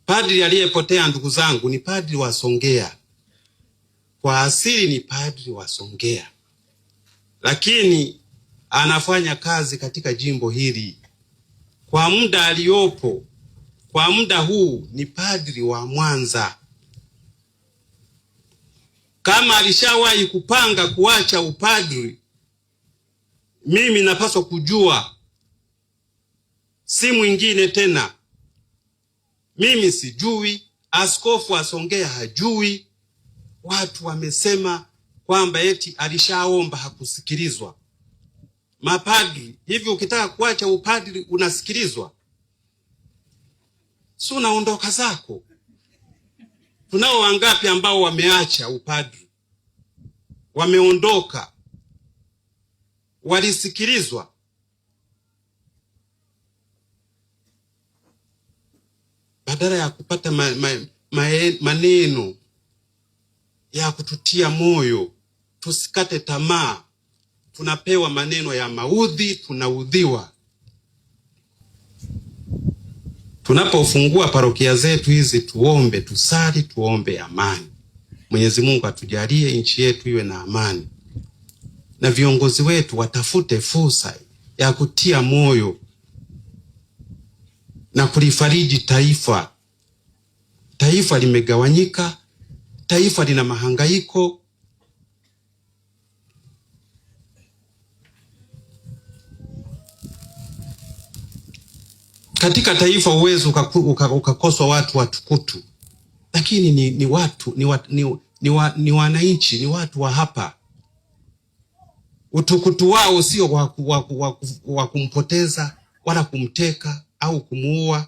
Padri aliyepotea, ndugu zangu, ni padri wa Songea. Kwa asili ni padri wa Songea, lakini anafanya kazi katika jimbo hili kwa muda aliyopo. Kwa muda huu ni padri wa Mwanza. Kama alishawahi kupanga kuacha upadri, mimi napaswa kujua, si mwingine tena. Mimi sijui, askofu wa Songea hajui. Watu wamesema kwamba eti alishaomba hakusikilizwa. Mapadri, hivi ukitaka kuacha upadri unasikilizwa? Si unaondoka zako. Tunao wangapi ambao wameacha upadri, wameondoka, walisikilizwa? Badala ya kupata maneno ya kututia moyo tusikate tamaa, tunapewa maneno ya maudhi, tunaudhiwa. Tunapofungua parokia zetu hizi, tuombe, tusali, tuombe amani. Mwenyezi Mungu atujalie nchi yetu iwe na amani, na viongozi wetu watafute fursa ya kutia moyo na kulifariji taifa. Taifa limegawanyika, taifa lina mahangaiko. Katika taifa huwezi ukakoswa watu watukutu, lakini ni watu ni wananchi, ni watu wa hapa. Utukutu wao sio wa kumpoteza wala kumteka au kumuua.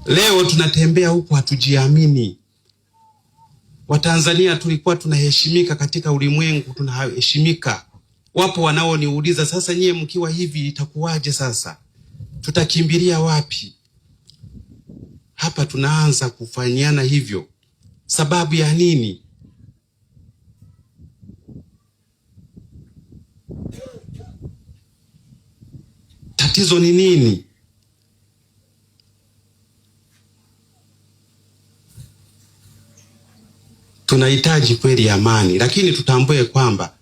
Leo tunatembea huku hatujiamini. Watanzania tulikuwa tunaheshimika katika ulimwengu, tunaheshimika. Wapo wanaoniuliza sasa, nyie mkiwa hivi itakuwaje? Sasa tutakimbilia wapi? Hapa tunaanza kufanyiana hivyo, sababu ya nini? Tatizo ni nini? Tunahitaji kweli amani, lakini tutambue kwamba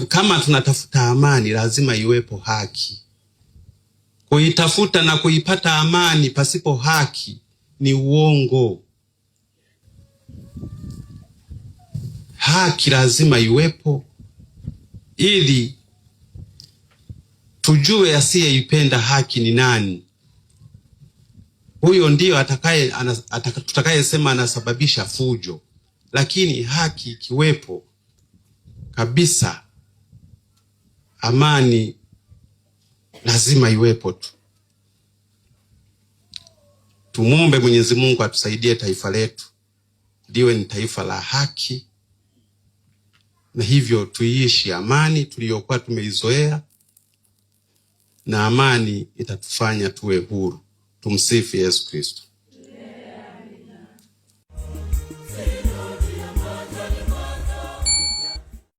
kama tunatafuta amani lazima iwepo haki. Kuitafuta na kuipata amani pasipo haki ni uongo. Haki lazima iwepo ili tujue asiyeipenda haki ni nani. Huyo ndiyo tutakayesema anasababisha fujo. Lakini haki ikiwepo kabisa, amani lazima iwepo tu. Tumwombe Mwenyezi Mungu atusaidie taifa letu liwe ni taifa la haki, na hivyo tuiishi amani tuliyokuwa tumeizoea, na amani itatufanya tuwe huru. Tumsifu Yesu Kristo.